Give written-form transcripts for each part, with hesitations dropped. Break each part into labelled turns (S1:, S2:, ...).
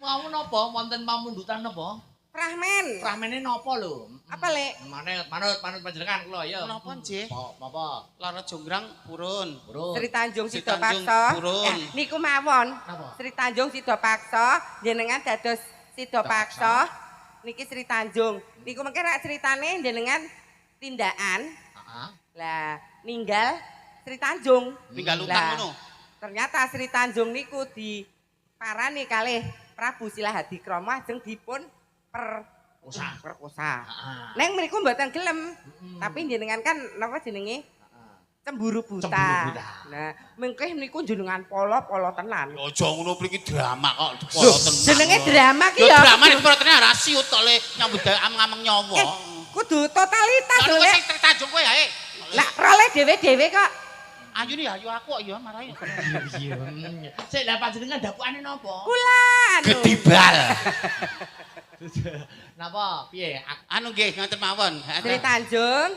S1: Mau napa wonten pamundutan napa?
S2: Prahmen.
S1: Prahmene napa lho?
S2: Apa, Lek?
S1: Manut manut manut panjenengan kula ya.
S3: Napa nggih?
S1: Napa?
S3: Lara Jonggrang purun.
S1: Purun.
S2: Sri Tanjung
S3: Sri
S2: Sida
S3: Tanjung
S2: Paksa.
S3: purun.
S2: Niku mawon.
S1: Napa?
S2: Sri Tanjung Sida Paksa, jenengan dados Sida Paksa. Niki Sri Tanjung. Niku mengke rak critane jenengan tindakan.
S1: Heeh.
S2: Lah, ninggal Sri Tanjung.
S3: Ninggal utang
S2: Lah,
S3: ngono.
S2: Ternyata Sri Tanjung niku diparani kalih Prabu Silahadikrama ajeng dipun perkosa.
S1: Heeh.
S2: Neng mriku mboten gelem. Tapi jenengan kan napa jenenge? Cemburu buta.
S1: Cemburu buta.
S2: Nah, mengke niku jenengan polo-polo tenan.
S3: Ya aja ngono mriki drama kok polo tenan.
S2: Jenenge drama ki
S3: Ya
S2: ya.
S3: drama nek polo tenan ora siut kok le nyambut gawe ameng-ameng nyawa.
S2: Kudu totalitas
S3: Lah
S2: lho,
S3: kowe
S2: Lek.
S3: sing Sri Tanjung kowe ae.
S2: Lah role dhewe-dhewe kok.
S3: Ayu nih ayu aku kok ya marahi.
S1: Iya. Sik lah panjenengan dapukane napa?
S2: Kula anu.
S3: Gedibal.
S1: Napa? Piye?
S3: Anu nggih ngoten mawon.
S2: Sri Tanjung,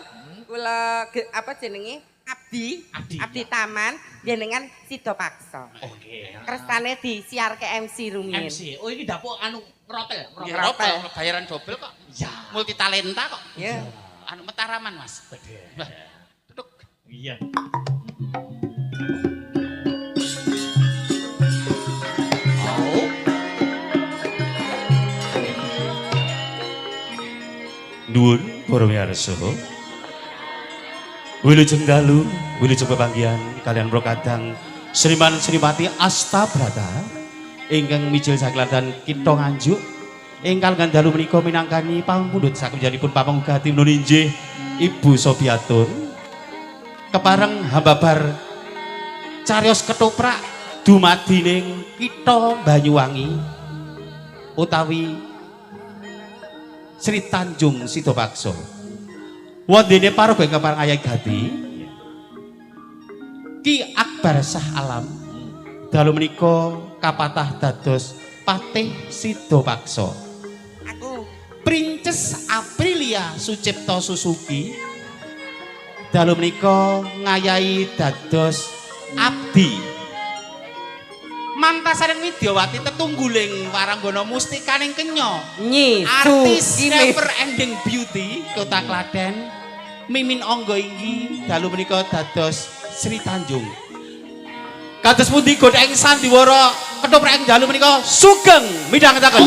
S2: kula apa jenenge? Abdi,
S1: Abdi,
S2: Abdi
S1: ya.
S2: Taman jenengan Sida Paksa.
S1: Oke.
S2: Kersane disiarke MC rumiyin.
S1: MC. Oh iki dapuk anu ngerotel,
S3: Nggih,
S1: ngerotel.
S3: robel, bayaran dobel kok.
S1: Iya.
S3: Multi talenta kok.
S2: Ya.
S3: Anu Mataraman, Mas.
S1: Gede.
S3: Wah, duduk.
S1: Iya. Oh.
S4: Nuwun para miyarsa. Wilujeng dalu, wilujeng pepanggihan kalian prokadang Sriman Srimati Astabrata ingkang mijil saking kitha Nganjuk ingkang dalu menika minangkani pamundhut sakumjanipun pamungugati menun injih Ibu Sobiatun kepareng hambabar cariyos ketoprak dumadining kitha Banyuwangi utawi Sri Tanjung Sidapaksa. Wondene paraga ingkang pareng ayahi gati Ki Akbar Syah Alam dalu menika kapatah dados Patih Sidapaksa.
S2: Aku
S4: Princess Aprilia Sucipto Suzuki dalu menika ngayahi dados abdi.
S3: Mantasaring Widyawati tetungguling waranggana mustikaning kenya.
S2: Nyi
S3: Artis
S2: Su
S3: never ending beauty Kota Klaten Mimin Angga inggi dalu menika dados Sri Tanjung.
S4: Kados pundi godheng sandiwara ketoprak ing dalu menika sugeng midhangetaken.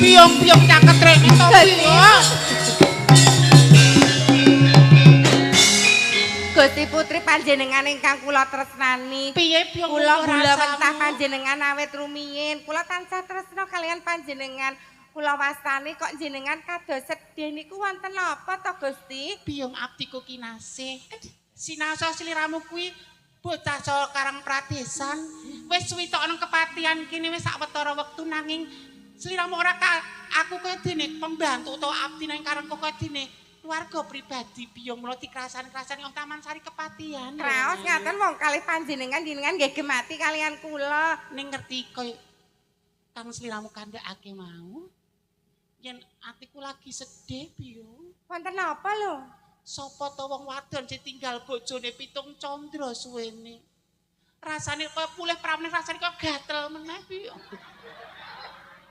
S3: Piyong-piyong caket rene to piye?
S2: Gusti Putri panjenengan ingkang kula tresnani.
S3: Piye piyong
S2: Kula gula wentah panjenengan awet rumiyin. Kula tansah tresna kalian panjenengan. Kula wastani kok jenengan kados sedih niku wonten napa to Gusti?
S3: Piyong abdiku kinasih. Sinasa sliramu kuwi bocah saha Karang Pradesan. Wis suwi tok nang kepatihan kene wis sawetara wektu nanging sliramu ora aku kaya dene pembantu utawa abdi nang Karang kaya dene keluarga pribadi piyong mula dikrasan-krasani wong Taman Sari Kepatihan.
S2: Kraos ngaten wong kalih panjenengan jenengan nggih gemati kalian kula.
S3: Ning ngerti kaya kang sliramu kandhakake mau. Yen atiku lagi sedih piyong.
S2: Wonten napa lho?
S3: Sapa to wong wadon sing tinggal bojone pitung candra suwene. Rasane kaya pulih pramene rasane kaya gatel meneh piyong.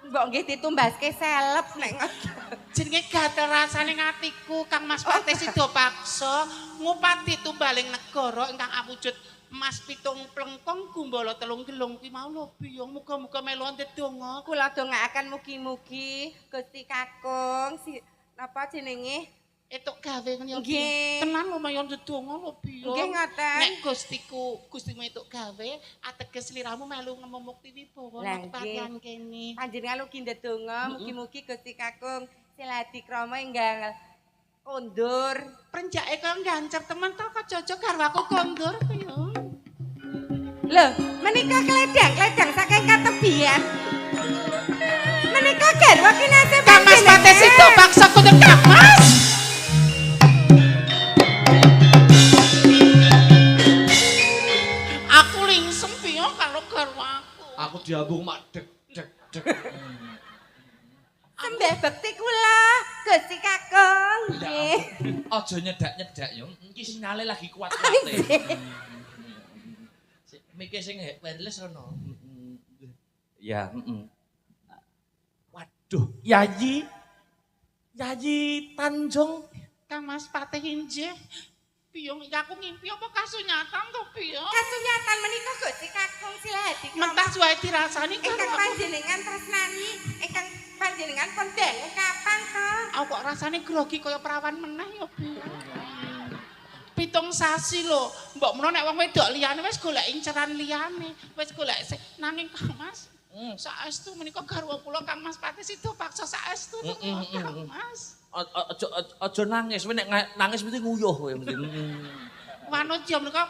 S2: Mbok nggih ditumbaske seleb nek ngoten.
S3: Jenenge gatel rasane atiku Kang Mas Patih Sidapaksa ngupati tumbaling negara ingkang awujud Mas pitung plengkong gumbala telung gelung kuwi mau lho piyong muga-muga melu ndedonga.
S2: Kula dongaaken mugi-mugi Gusti Kakung si napa jenenge?
S3: Etuk gawe ngene ya.
S2: Nggih.
S3: Tenan lho mayon ndedonga lho piyong.
S2: Nggih ngoten.
S3: Nek Gustiku, Gustimu etuk gawe, ateges sliramu melu ngemukti wibawa
S2: Lah,
S3: nang kepatihan kene.
S2: Panjenengan ugi ndedonga mugi-mugi Gusti Kakung Silahadikrama ingkang kondur.
S3: Prenjake kaya gancer temen to kok jojo garwaku kondur piyong.
S2: Lho, menika kledang-kledang saking katebian. Menika garwa kinasih
S3: Kang Mas Patih Sidapaksa kondur Kang Mas. Aku lingsem piyong karo garwaku.
S1: Aku diambung mak dek dek dek.
S2: Sembah bekti kula Gusti Kakung. Nggih.
S1: Aja nyedak-nyedak yo. Iki sinyale lagi kuat-kuate. Mike sing wireless ono. Ya, Waduh, Yayi. Yayi Tanjung.
S3: Kang Mas Patih injih. Biyong iki aku ngimpi apa kasunyatan to, Biyong?
S2: Kasunyatan menika Gusti Kakung Silahadi.
S3: Mentah suwe dirasani
S2: Ingkang
S3: karo aku.
S2: panjenengan tresnani, ingkang panjenengan pun dangu kapan to?
S3: Aku kok rasane grogi kaya perawan meneh ya, Biyong. 7 sasi lho. Mbok menawa nek wong wedok liyane wis golek inceran liyane, wis golek sing nanging Kang Mas. Saestu menika garwa kula Kang Mas Patih sida paksa saestu to Kang Mas.
S1: Aja aja nangis, kowe nek nangis mesti nguyuh kowe mesti.
S3: Wanodya menika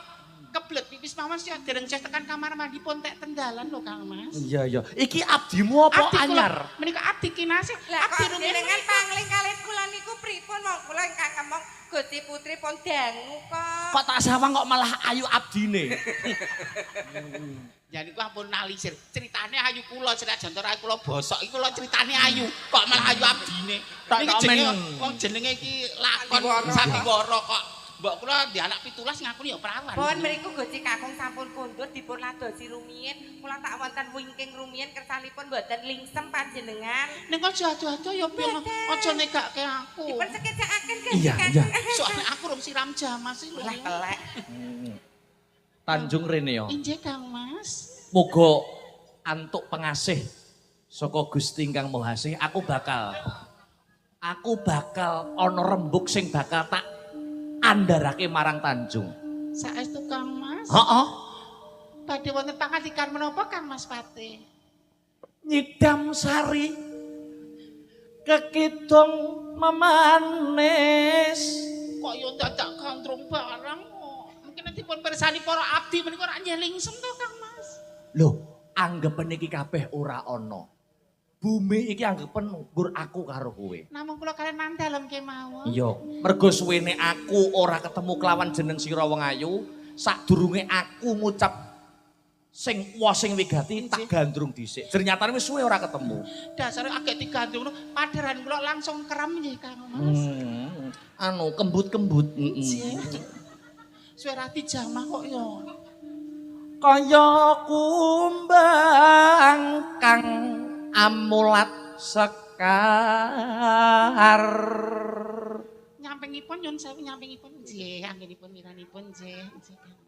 S3: keblet pipis mawon sih dereng sih tekan kamar mandi pun tek tendalan lho Kang Mas.
S1: Iya iya. Iki abdimu apa
S3: Abdi kula-
S1: anyar?
S3: Menika abdi kinasih.
S2: Lah
S3: Abdi
S2: kok
S3: rumiyin
S2: jenengan pangling kalih kula niku pripun wong kula ingkang ngomong Gusti Putri pun dangu kok.
S1: Kok tak sawang kok malah ayu abdine.
S3: Ya niku ampun nalisir. Ceritane ayu kula, senajan to ayu kula bosok iki kula ceritane ayu, kok malah ayu abdine.
S1: Tak
S3: Niki
S1: komen.
S3: jenenge wong jenenge iki lakon sandiwara kok. Mbok kula di anak 17 ngakuni ya perawan.
S2: Pun mriku Gusti Kakung sampun kondur dipun ladosi rumiyin. Kula tak wonten wingking rumiyin kersanipun mboten lingsem panjenengan.
S3: Ning aja ado-ado ya piye aja negake aku.
S2: Dipun sekecakaken Gusti
S1: Iya,
S2: Kakung.
S1: iya.
S3: Soale aku rung siram jamas iki lho.
S2: Lah telek.
S1: Tanjung rene ya.
S3: Injih Kang Mas.
S1: Muga antuk pengasih saka Gusti ingkang Maha Asih, aku bakal ana rembug sing bakal tak andharake marang Tanjung.
S3: Saestu Kang Mas.
S1: Heeh.
S3: Badhe wonten pangandikan menapa Kang Mas Patih?
S1: Nyidam sari kekidung memanis.
S3: Kok yo dadak gandrung barang kok. Mungkin nanti pun persani para abdi menika ora nyelingsem to Kang Mas.
S1: Loh, anggepen iki kabeh ora ana. Bumi iki anggepen nggur aku karo kowe.
S3: Namung kula kalian nandalem kemawon.
S1: Iya, mergo suwene aku ora ketemu kelawan jeneng sira wong ayu, sadurunge aku ngucap sing wa sing wigati tak gandrung dhisik. Ternyatane wis suwe ora ketemu.
S3: Dasare agek digandrung padharan kula langsung kerem nggih Kang Mas.
S1: Anu kembut-kembut.
S3: Nggih. Suwe ra dijamah kok yo.
S1: Kaya kumbang kang amulat sekar.
S3: Nyampingipun nyun sewu nyampingipun nggih, anggenipun wiranipun nggih. Nggih Kang Mas.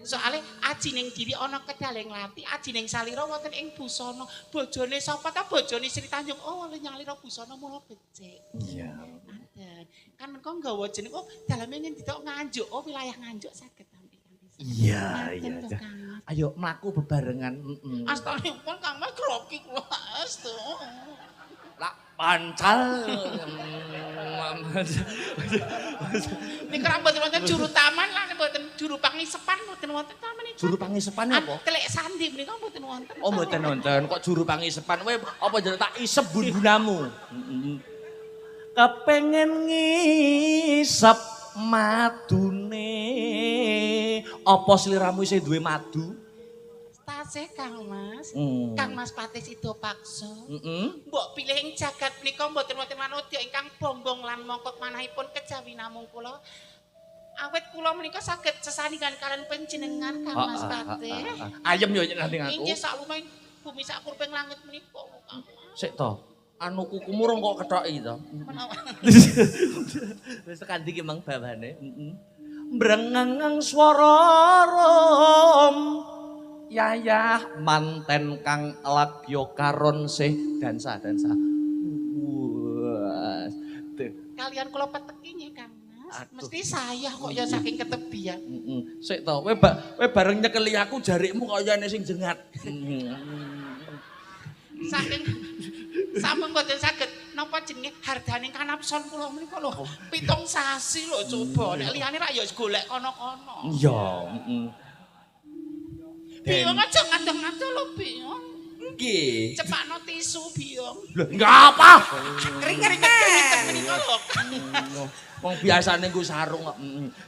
S3: Soale ajining diri ana kedaling lati, ajining salira wonten ing busana. Bojone sapa ta? Bojone Sri Tanjung. Oh, nyalira busana mula becik.
S1: Iya.
S3: Ngaten. Kan menika nggawa jeneng oh daleme ngendi tok Nganjuk. Oh wilayah Nganjuk saged tampi kanthi.
S1: Iya,
S3: Ngaten
S1: iya.
S3: to, Kang Mas.
S1: Ayo mlaku bebarengan.
S3: Astanipun Kang Mas grogi kula astu.
S1: Lak pancal.
S3: Niku ra mboten wonten juru taman lan mboten juru pangisepan mboten wonten ta menika.
S1: Juru pangisepan apa?
S3: Telik sandi menika mboten wonten.
S1: Oh mboten wonten, kok juru pangisepan kowe apa njaluk tak isep bun-bunamu. Kepengen ngisep madune. Apa sliramu isih duwe madu?
S3: Tasih Kang Mas. Kang Mas Patih Sida Paksa. Mbok pilih ing jagat menika mboten wonten manodya ingkang bombong lan mongkok manahipun kejawi namung kula. Awit kula menika saged sesandingan kalian panjenengan Kang Mas Patih.
S1: Ayem yo nanding aku.
S3: Inggih saklumahing bumi sakurping langit menika Kang Mas.
S1: Sik to. Anu kukumu rong kok kethoki to.
S3: Menawa
S1: Wis tekan ndi ki mang bawane? Heeh. Mbrengengeng swara rum. Yayah manten kang lagya karon sih dansa dansa. Wah.
S3: Kalian kula peteki nggih Kang Mas.
S1: Aduh.
S3: Mesti saya kok ya saking ketebian.
S1: Heeh. Sik to, kowe bareng nyekeli aku jarikmu kaya ene sing jengat.
S3: Saking sampun mboten saged napa jenenge hardane kanapson kula menika lho. 7 sasi lho coba. Nek liyane rak ya golek kono-kono.
S1: Iya, heeh.
S3: Biyong aja ngadeg-ngadeg lho Biyong.
S1: Nggih.
S3: Cepakno tisu Biyong.
S1: Lho, enggak apa.
S2: Keringetan.
S3: Menika lho.
S1: Wong biasane nggo sarung kok.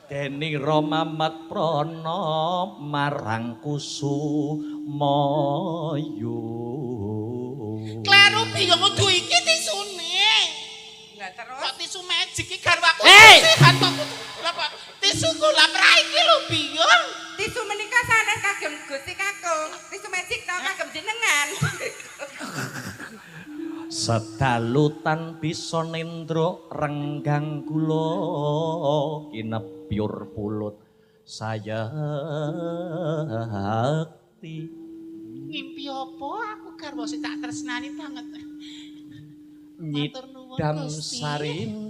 S1: Deni Romamat Prana marang Kusumayu.
S3: Kleru Biyong kudu iki tisune.
S2: Lah terus
S3: Kok tisu magic iki garwaku
S1: Hey!
S3: sehat kok kudu. Lah kok tisu gula pra iki lho Biyong.
S2: tisu Tisu menika sanes kagem Gusti Kakung. Tisu magic to kagem jenengan.
S1: Sedalutan bisa nendra renggang kula kinepyur pulut sayekti.
S3: Ngimpi apa aku garwa sing tak tresnani banget.
S1: Nyidam sarining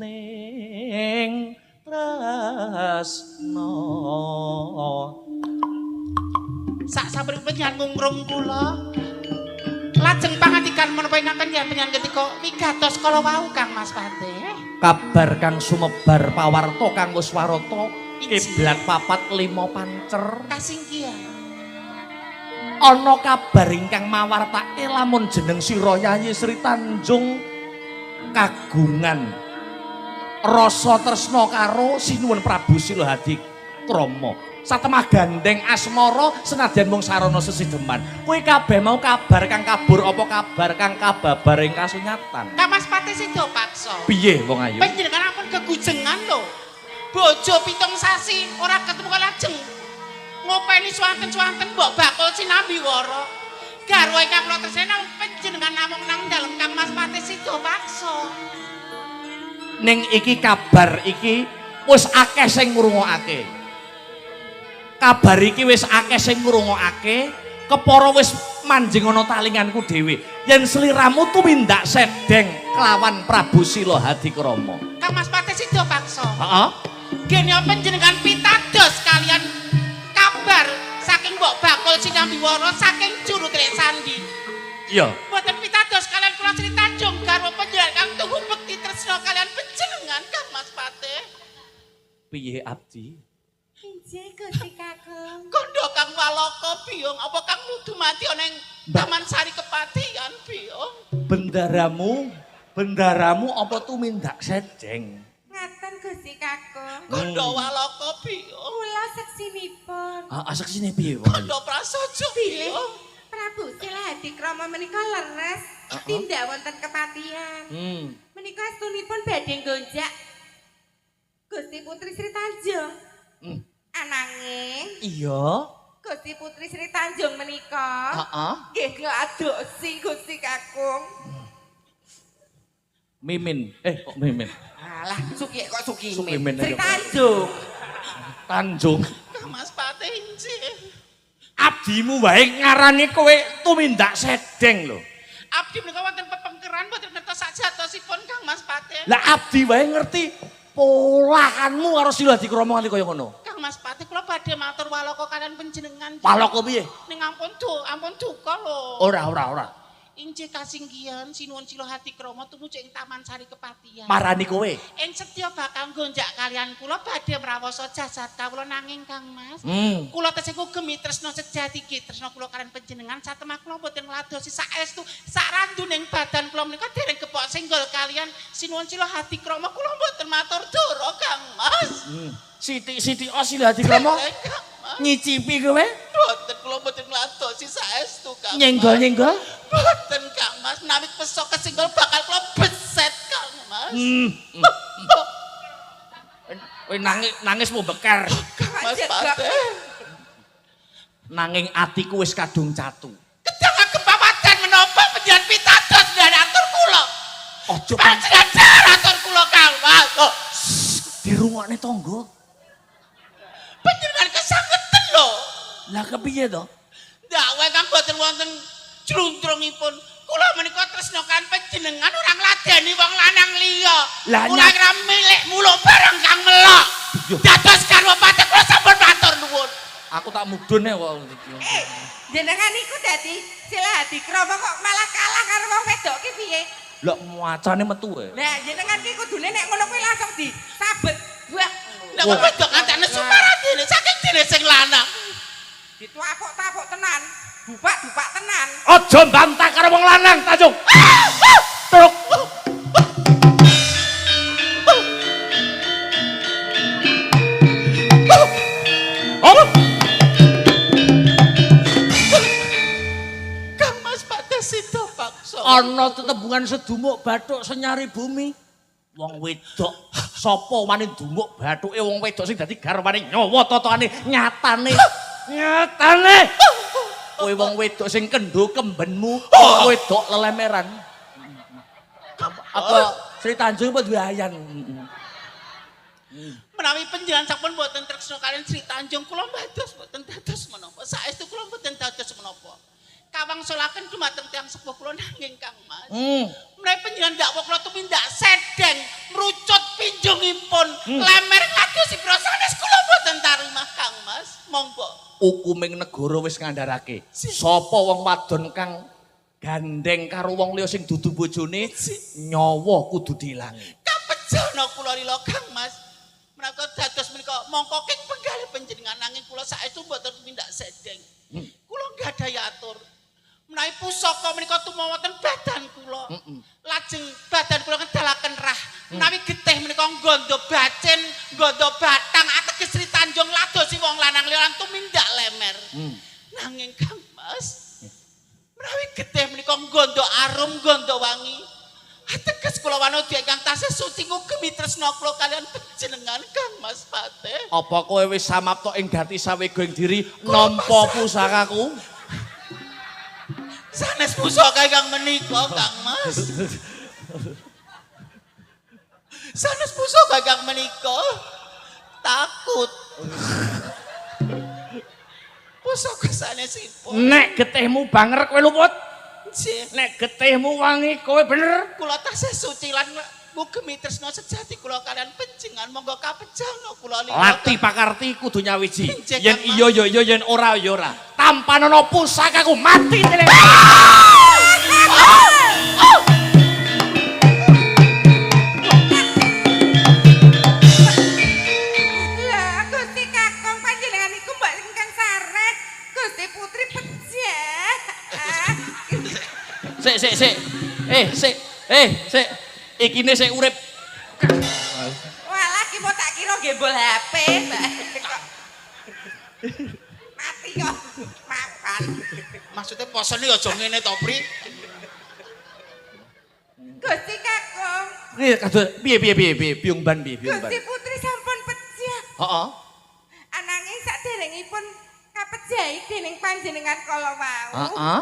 S1: tresna.
S3: Sak sampun panjenengan ngungrum kula. Lajeng pangandikan menapa ingkang panjenengan ketika wigatos kala wau Kang Mas Patih.
S1: Kabar kang sumebar pawarta kang wis warata kiblat 4 5 pancer.
S3: Kasinggihan.
S1: Ana kabar ingkang mawartake lamun jeneng sira Yayi Sri Tanjung kagungan rasa tresna karo Sinuwun Prabu Silahadi Krama. Satemah gandeng asmara senadyan mung sarana sesideman. Kuwi kabeh mau kabar kang kabur apa kabar kang kababar ing kasunyatan.
S3: Kang Mas Patih sida paksa.
S1: Piye wong ayu?
S3: Panjenengan ampun gegujengan lho. Bojo 7 sasi ora ketemu lajeng ngopeni swanten-swanten mbok bakul sinambi wara. Garwa ingkang kula tresnani panjenengan namung nang dalem Kang Mas Patih sida paksa.
S1: Ning iki kabar iki wis akeh sing ngrungokake. Kabar iki wis akeh sing ngrungokake, kepara wis manjing ana talinganku dhewe. Yen sliramu tumindak sedeng kelawan Prabu Silahadikrama.
S3: Kang Mas Patih sida paksa.
S1: Heeh.
S3: Gene panjenengan pitados kalian kabar saking mbok bakul sinambi wara saking juru tilik sandi.
S1: Iya.
S3: Mboten pitados kalian kula Sri Tanjung garwa panjenengan kang tunggu bekti tresna kalian panjenengan Kang Mas Patih.
S1: Piye abdi?
S2: Injih Gusti Kakung.
S3: Kondo Kang Walaka biyung apa kang nudu mati ana ing Taman Sari Kepatihan biyung.
S1: Bendaramu apa tumindak sedeng?
S2: Ngaten Gusti Kakung.
S3: Kondo Walaka biyung.
S2: Kula seksinipun.
S1: Heeh, seksine piye wong ayu?
S3: Kondo prasaja biyung.
S2: Prabu Silahadikrama menika leres tindak wonten kepatihan. Menika estunipun badhe nggonjak Gusti Putri Sri Tanjung. Ananging
S1: iya.
S2: Gusti Putri Sri Tanjung menika
S1: heeh
S2: nggih ngladosi Gusti Kakung.
S1: Mimin. Kok Mimin?
S2: Alah, Suki kok Suki.
S1: Sukimin
S2: Sri Tanjung.
S1: Tanjung.
S3: Kang Mas Patih injih.
S1: Abdimu wae ngarani kowe tumindak sedeng lho.
S3: Abdi menika wonten pepengkeran mboten ngertos sajatosipun Kang Mas Patih.
S1: Lah abdi wae ngerti polahanmu karo Silahadikrama nganti kaya ngono.
S3: Kang Mas Patih kula badhe matur walaka kalian panjenengan.
S1: Walaka piye?
S3: Ning ampun ampun duka lho.
S1: Ora ora ora.
S3: Injih kasinggihan Sinuwun Silahadikrama tumuju ing Taman Sari Kepatihan.
S1: Marani kowe.
S3: Ing setya bakal nggonjak kalian kula badhe mrawasa jasad kawula nanging Kang Mas. Kula tesih kugemi tresna sejati ki tresna kula kalian panjenengan satemah kula mboten ngladosi saestu sak randuning badan kula menika dereng kepok senggol kalian Sinuwun Silahadikrama kula mboten matur dura Kang Mas.
S1: Sithik-sithik Silahadikrama nyicipi kowe?
S3: Mboten kula mboten ngladosi saestu Kang.
S1: Nyenggol-nyenggol?
S3: Mboten Kang Mas, menawi pesok kesenggol bakal kula beset Kang Mas.
S1: Kowe nangis nangis mau beker.
S3: Kang Mas Patih.
S1: Nanging atiku wis kadung catu.
S3: Kedang agem pawadan menapa panjenengan pitados ndak atur kula.
S1: Aja
S3: panjenengan atur kula Kang Mas.
S1: Oh, dirungokne tangga.
S3: Panjenengan kesangeten lho.
S1: Lah kepiye to?
S3: Ndak wae kang boten wonten jluntrungipun. Kula menika tresna kan panjenengan ora ngladeni wong lanang liya. Kula ora milik muluk barang kang melok. Dados garwa Patih kula sampun matur nuwun.
S1: Aku tak mudhun e kok.
S2: Jenengan iku dadi Silahadikrama kok malah kalah karo wong wedok ki piye?
S1: Lah macane metu e.
S2: Lah jenengan ki kudune nek ngono kuwi langsung disabet. Wah.
S3: Lah wong wedok ngancane sumaradene saking dene sing lanang.
S2: Ditapuk-tapuk tenan. Dupak-dupak tenan.
S1: Aja bantah karo wong lanang, Tanjung. Truk. Oh.
S3: Kang Mas Patih sida paksa.
S1: Ana tetembungan sedumuk bathuk senyari bumi. Wong wedok sapa wani ndumuk bathuke wong wedok sing dadi garwane nyawa totokane nyatane. Nyatane. Kowe wong wedok sing kendho kembenmu, wedok lelemeran. Apa Sri Tanjung apa duwe ayan?
S3: Menawi panjenengan sampun mboten tresna kaliyan Sri Tanjung, kula mbados mboten dados menapa. Saestu kula mboten dados menapa. Kawangsulaken dumateng tiyang sepuh kula nanging Kang Mas. Menawi panjenengan dakwa kula tumindak sedeng, mrucut pinjungipun, lemer kados sanes kula mboten tarimah Kang Mas. Monggo.
S1: Hukuming negara wis ngandharake. Sapa wong wadon kang gandeng karo wong liya sing dudu bojone, nyawa kudu diilangi.
S3: Kapejana kula lila Kang Mas. Menawi dados menika mongko king penggalih panjenengan nanging kula saestu mboten tumindak sedeng. Kula nggadahi atur. Menawi pusaka menika tumawa wonten badan kula. Lajeng badan kula ngedalaken rah. Menawi getih menika nggondo bacin, nggondo batang ateges Sri Tanjung ladosi wong lanang liya lan tumindak lemer. Nanging Kang Mas, menawi getih menika nggondo arum, nggondo wangi. Ateges kula wanodya ingkang tasih suci ngugemi tresna kula kaliyan panjenengan Kang Mas Patih.
S1: Apa kowe wis samapta ing gati sawega ing diri nampa pusakaku?
S3: Sanes pusaka ingkang menika Kang Mas. Sanes pusaka ingkang menika. Takut. Pusaka sanesipun.
S1: Nek getihmu banger kowe luput.
S3: Nggih.
S1: Nek getihmu wangi kowe bener.
S3: Kula tasih suci lan ngugemi tresna sejati kula kaliyan panjenengan monggo kapejana kula lila.
S1: Lati pakarti kudu nyawiji.
S3: Nggih,
S1: Yen
S3: Kang Mas.
S1: iya ya iya, yen ora ya ora. Tampanono pusakaku mati tele.
S2: Lah Gusti Kakung panjenengan iku mbok ingkang sareh. Gusti Putri pejah.
S1: Sik sik sik. Sik. Sik. Ikine sik urip.
S2: Walah ki mau tak kira gembol HP. Kok mati kok. Mapan.
S3: Maksudnya posone aja ngene to, Pri.
S2: Gusti Kakung,
S1: Piye kados piye piye piye piye biung ban piye biung ban.
S2: Gusti Putri sampun pejah.
S1: Heeh.
S2: Ananging saderengipun kapejahi dening panjenengan kala wau.
S1: Heeh.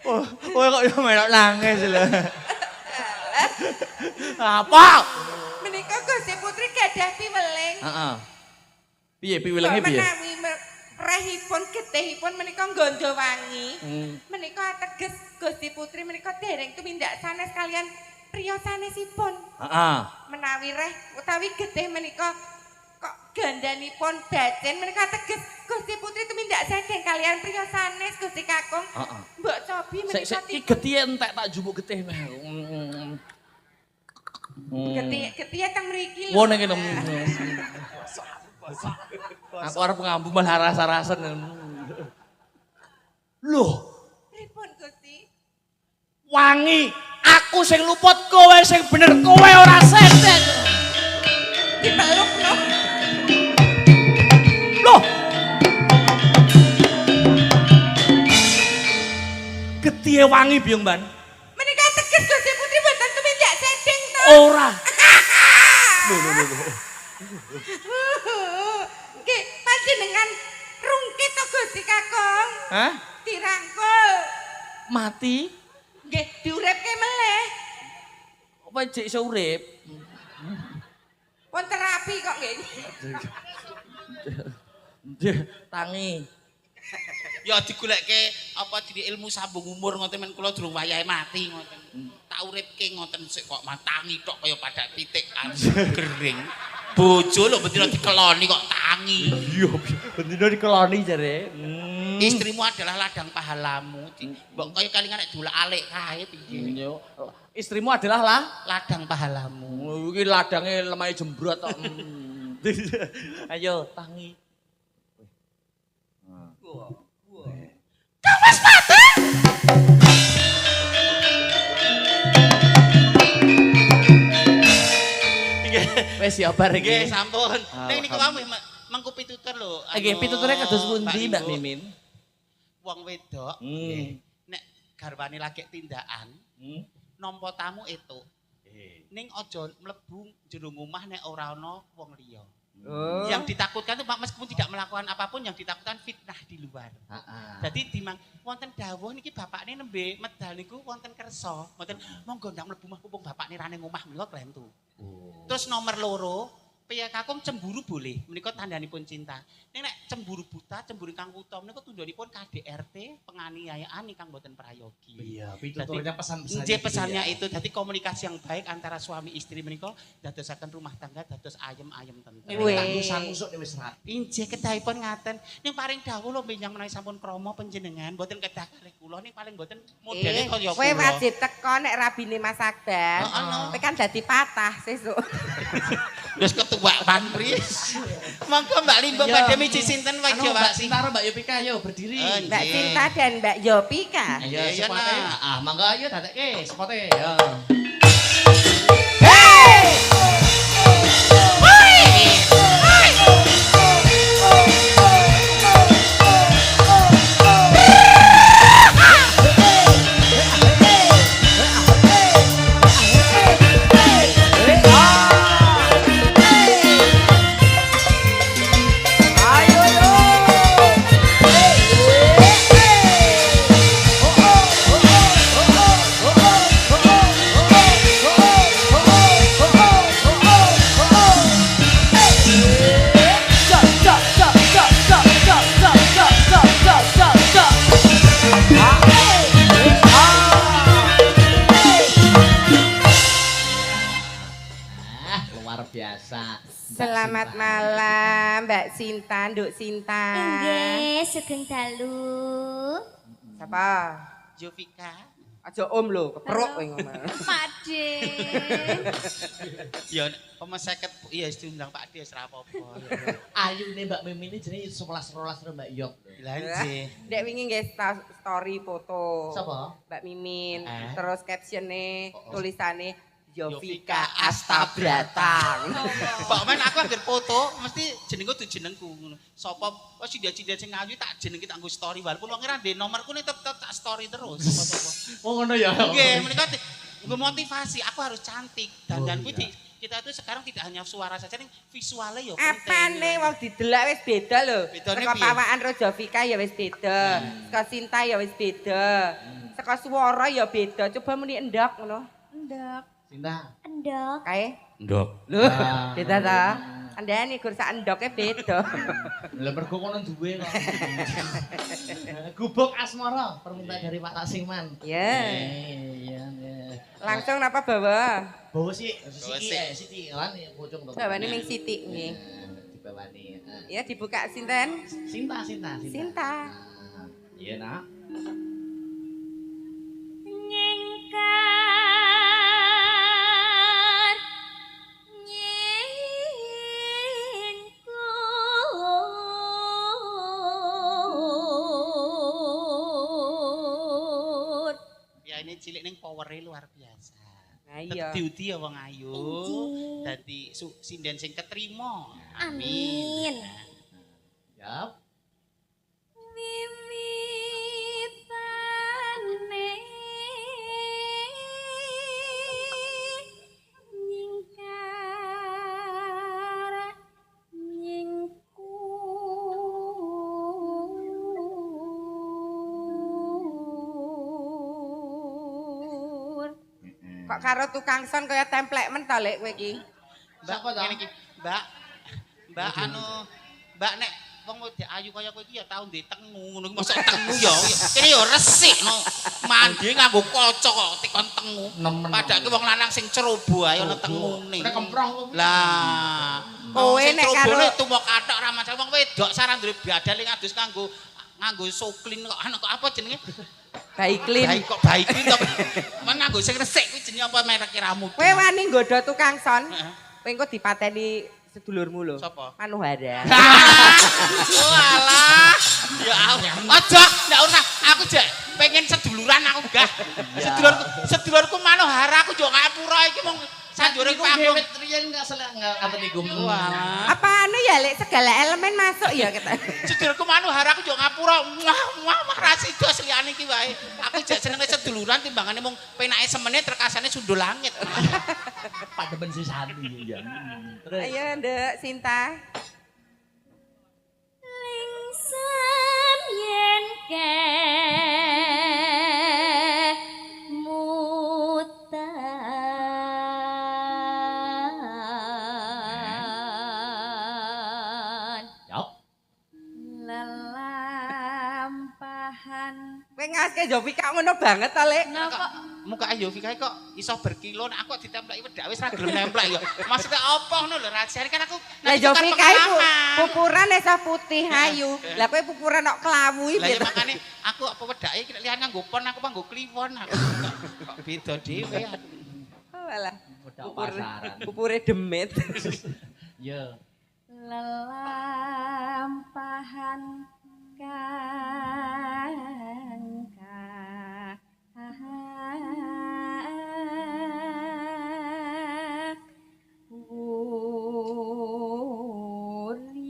S1: Oh, kowe kok yo melok nangis lho. Apa?
S2: Menika Gusti Putri gadah piweling.
S1: Heeh. Piye piwelenge piye?
S2: Menawi rehipun getihipun menika nggondo wangi. Menika ateges Gusti Putri menika dereng tumindak sanes kaliyan priya sanesipun.
S1: Heeh.
S2: Menawi reh utawi getih menika kok gandanipun bacin menika ateges Gusti Putri tumindak sedeng kaliyan priya sanes Gusti Kakung.
S1: Heeh.
S2: Mbok cobi
S1: Sik
S2: menika
S1: sik iki getihe entek tak jupuk getih meh aku.
S2: Getih getihe teng mriki lho.
S1: Wo ning kene. Aku arep ngambu malah rasa-rasen. Loh,
S2: Pripun Gusti?
S1: wangi. Aku sing luput, kowe sing bener, kowe ora sedeng.
S2: Dipeluk lho.
S1: Loh. Getihe wangi Biung Ban.
S2: Menika teges Gusti Putri mboten tumindak sedeng to.
S1: Ora. Lho lho lho.
S2: Nggih, panjenengan rungkit to Gusti Kakung.
S1: Hah?
S2: Dirangkul.
S1: Mati?
S2: Nggih, diuripke melih.
S1: Apa jek iso urip?
S2: Pun terapi kok nggih.
S1: Tangi.
S3: Ya digoleke apa jenenge ilmu sambung umur ngoten men kula durung wayahe mati ngoten. Tak uripke ngoten sik kok matangi tok kaya padak pitik gering. Bojo lho bendina dikeloni kok tangi.
S1: Iya, bendina dikeloni jare.
S3: Istrimu adalah ladang pahalamu. Mbok kaya kalingan nek diulak-alik kae piye.
S1: Istrimu adalah lah
S3: Ladang pahalamu.
S1: Iki ladange lemahe jembrot tok. Ayo tangi.
S3: Kang Mas Patih.
S1: Wis ya bar iki.
S3: Nggih, sampun. Ning niku wae mengku pitutur lho.
S1: Nggih, pituture kados pundi Mbak Mimin?
S3: Wong wedok nggih, nek garwane lagi tindakan, nampa tamu etuk. Ning aja mlebu jero omah nek ora ana wong liya.
S2: Oh.
S3: Yang ditakutkan itu meskipun tidak melakukan apapun, yang ditakutkan fitnah di luar.
S4: Heeh.
S3: Dadi dimang wonten dawuh niki bapakne nembe medal niku wonten kersa, wonten monggo ndang mlebu mah mumpung bapakne ra ning omah menika klentu.
S4: Oh.
S3: Terus nomor loro, piye kakung cemburu boleh, menika tandhanipun cinta. Ning nek cemburu buta, cemburu ingkang wuta menika tundhonipun KDRT, penganiayaan ingkang boten prayogi.
S1: Iya, pituturnya pesan-pesannya.
S3: Nggih,
S1: gitu
S3: pesannya
S1: ya.
S3: itu. Dadi komunikasi yang baik antara suami istri menika dadosaken rumah tangga dados ayem-ayem tentrem.
S2: Weh.
S1: Kanggo sangusuk wis rapi.
S3: Injih kedahipun ngaten. Ning paring dawuh lho benjang menawi sampun krama panjenengan mboten kedah kalih kula ning paling mboten modele kaya
S2: Kowe
S3: kula.
S2: wajib teko nek rabine Mas Akbar.
S3: Heeh, no.
S2: Kowe kan dadi patah sesuk.
S3: Wis ketuwak Pris. Monggo Mbak Limbo
S1: Iya.
S3: badhe miji sinten
S1: Anu,
S3: wajah
S1: Mbak Sinta karo Mbak Yopika ayo berdiri.
S3: Eh,
S2: Mbak
S3: Nggih.
S2: Sinta dan Mbak Yopika.
S1: Ayo
S3: Iya,
S1: sepote.
S3: nak.
S4: Ah, mangga ayo dadekke sepote. Ya.
S2: Ayo yo.
S4: Ah, luar biasa. Mbak
S2: Selamat
S4: Sinta.
S2: malam Mbak Sinta, Nduk Sinta.
S5: Inggih, sugeng dalu.
S2: Siapa?
S3: Jovika.
S2: Aja om lho, keprok kowe ngomong.
S5: Pak De.
S3: Ya pomo 50 iya wis diundang Pak De wis ra apa-apa.
S4: Ayune Mbak Mimi ini jenenge 11 12 karo Mbak Yok.
S3: Lah nggih.
S2: Ndek wingi nggih story foto.
S4: Sapa?
S2: Mbak Mimin,
S3: Eh?
S2: terus captionnya,
S4: Oh, oh.
S2: tulisannya
S3: Yovika
S2: Yovika Astabrata.
S3: Pak men aku anggere foto mesti jenengku dudu jenengku ngono. Sapa oh sindia-sindia sing ayu tak jenengke tak nggo story walaupun wong ora ndek nomorku ning tetep tak story terus sapa-sapa.
S4: Oh ngono ya.
S3: Nggih, menika nggo motivasi aku harus cantik. Dandan
S4: Oh,
S3: kuwi
S4: iya.
S3: kita itu sekarang tidak hanya suara saja ning visualnya ya penting.
S2: Apane wong didelok wis beda lho.
S3: Bedane
S2: Saka
S3: piye?
S2: pawakan karo Jovika ya wis beda. Saka Sinta ya wis beda. Saka swara ya beda. Coba muni endok ngono.
S5: Endok,
S4: Sinta.
S5: endok.
S2: Kae.
S1: Ndok.
S2: Lho,
S4: Ah.
S2: beda ta? Andane gur sak endoke beda.
S4: Lah mergo kono duwe kok. Gubuk Asmara permintaan dari Pak Taksiman.
S2: Ya.
S4: Iya, iya.
S2: Langsung napa bawa?
S4: Bawa sih,
S3: Bawa
S4: siti
S3: sik.
S4: eh, siti kan pocong to.
S2: Bawane ming sithik nggih.
S4: Dibawani. Eh,
S2: Ya dibuka sinten?
S4: Sinta, Sinta, Sinta.
S2: Sinta.
S4: Ah, Iya, nak.
S5: Nyingkar nyingkur.
S3: Ya ini cilik ning powere luar biasa.
S2: Nah iya.
S3: Diudi ya wong ayu.
S5: Injih.
S3: Dadi sinden sing ketrima.
S5: Amin.
S4: Yap.
S5: Wiwitane nyingkar nyingkur.
S2: Kok karo tukang son kaya templek men to lek kowe iki.
S3: Mbak,
S4: Sapa to?
S3: ngene iki, Mbak. Mbak anu, Mbak nek wong wedok ayu kaya kowe iki ya tau ndek tengu ngono iki mosok tengu ya. Kene ya resik no. Mandi nganggo kaca kok tekon tengu.
S4: Nemen.
S3: Padahal wong lanang sing ceroboh ae ana tengune.
S4: Nek kemproh kok.
S3: Lah,
S2: Kowe nek karo-
S3: tumo kathok ra masalah wong wedok saran duwe badal ing adus nganggo nganggo soklin kok anu kok apa jenenge?
S2: Baiklin.
S3: Baik kok baiklin to. Men nganggo sing resik kuwi jenenge apa merek ramu.
S2: Kowe wani nggodha tukang son.
S3: Heeh.
S2: Kowe engko dipateni sedulurmu lho.
S3: Sapa?
S2: Manuhara.
S3: Oh alah. Ya Allah. Aja, ndak usah. Aku jek pengen seduluran aku gah. Sedulurku sedulurku Manohara aku yo ngapura iki mung sanjure
S4: Niku
S3: panggung.
S4: dhewe riyen enggak selek enggak ngaten niku.
S3: Walah.
S2: Apa anu ya lek segala elemen masuk ya kita.
S3: Sedulurku Manohara aku yo ngapura. Muah muah muah ra sido liyane iki wae. Aku jek senenge seduluran. juran timbangane mung penake semenit rekasane sundul langit.
S1: Pak demen sisani ya. Terus.
S2: Ayo, Nduk, Sinta.
S5: Lingsem yen kemutan.
S1: Yap.
S5: Lelampahan.
S2: Kowe ngaske Jovika ngono banget to, Lek.
S5: Nah kok
S3: Muka Yovika kok iso berkilo nek aku kok ditempleki wedak wis ra gelem nemplek ya. Maksudnya apa ngono lho rahasiane kan aku
S2: Lah
S3: nek itu kan
S2: Jovika iku
S3: pengalaman.
S2: pupuran iso putih ayu. Lah kowe pupuran kok klawu iki
S3: Lah ya
S2: piye to?
S3: makane aku apa wedake iki nek liyan nganggo pon aku nganggo kliwon aku. Kok beda dhewe aku.
S2: Oh, alah.
S1: Wedak pasaran.
S2: Pupure demit.
S1: Ya.
S5: lelampahan kang wuri.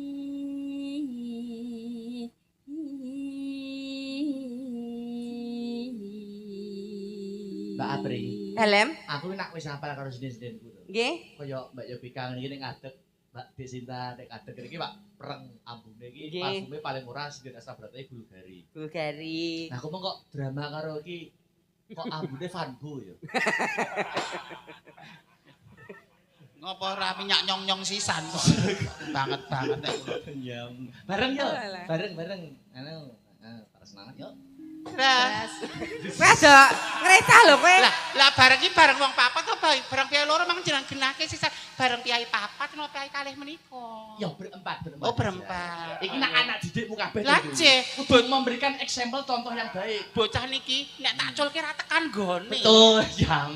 S1: Mbak Apri.
S2: Helm?
S1: Aku nak wis hafal karo sinden-sindenku to.
S2: Nggih.
S1: Kaya Mbak Yovika ngene iki nek ngadeg, Mbak Desinta nek ngadeg iki Pak pereng ambune iki
S2: Nggih.
S1: parfume paling murah sinden Astabrata iki Bulgari.
S2: Bulgari.
S1: Nah, aku mau kok drama karo iki kok ambune Vanbo ya.
S3: Ngopo ora minyak nyong-nyong sisan kok. Banget banget nek kula.
S1: Iya. Bareng yo.
S2: Alah.
S1: Bareng-bareng. Anu, para senang yo.
S3: Lah,
S2: Kowe aja ngrecah lho kowe.
S3: lah bareng iki bareng wong papat to bareng piyai loro mang jeneng genahke sisan bareng piyai papat napa piyai kalih menika.
S1: Ya berempat, berempat.
S3: Oh berempat.
S1: Iki nak anak didikmu kabeh.
S3: Lah
S1: to,
S3: ceh,
S1: Kudu memberikan example contoh yang baik.
S3: bocah niki nek tak culke ra tekan nggone.
S1: Betul, ya.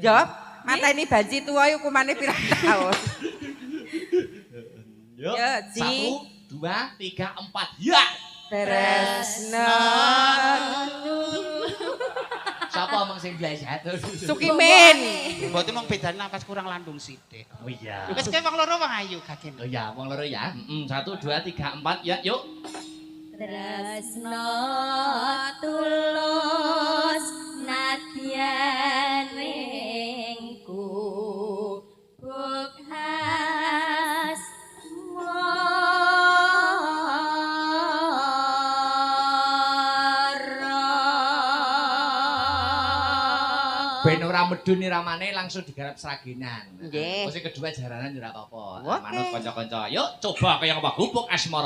S2: Jawab, mateni banci tuwa hukumane pirang tahun?
S1: Yuk.
S2: Yo, Ji.
S1: 1 2 3 4. Ya.
S2: Tresno.
S1: Siapa omong sing bleset?
S2: Sukimin.
S3: Mboten mung bedane napas kurang landung sithik.
S1: Oh iya.
S3: Wis kowe wong loro wong ayu gagen.
S1: Oh iya, wong loro ya. 1 2 3 4 ya, yuk.
S5: Tresno tulus nadyan ing gubuk asmara.
S1: Ben ora medun ramane langsung digarap sragenan.
S2: Nggih.
S1: Terus sing kedua jaranan yo ora apa-apa.
S2: Oke.
S1: Manut kanca-kanca. Yuk coba kaya apa gubuk asmara.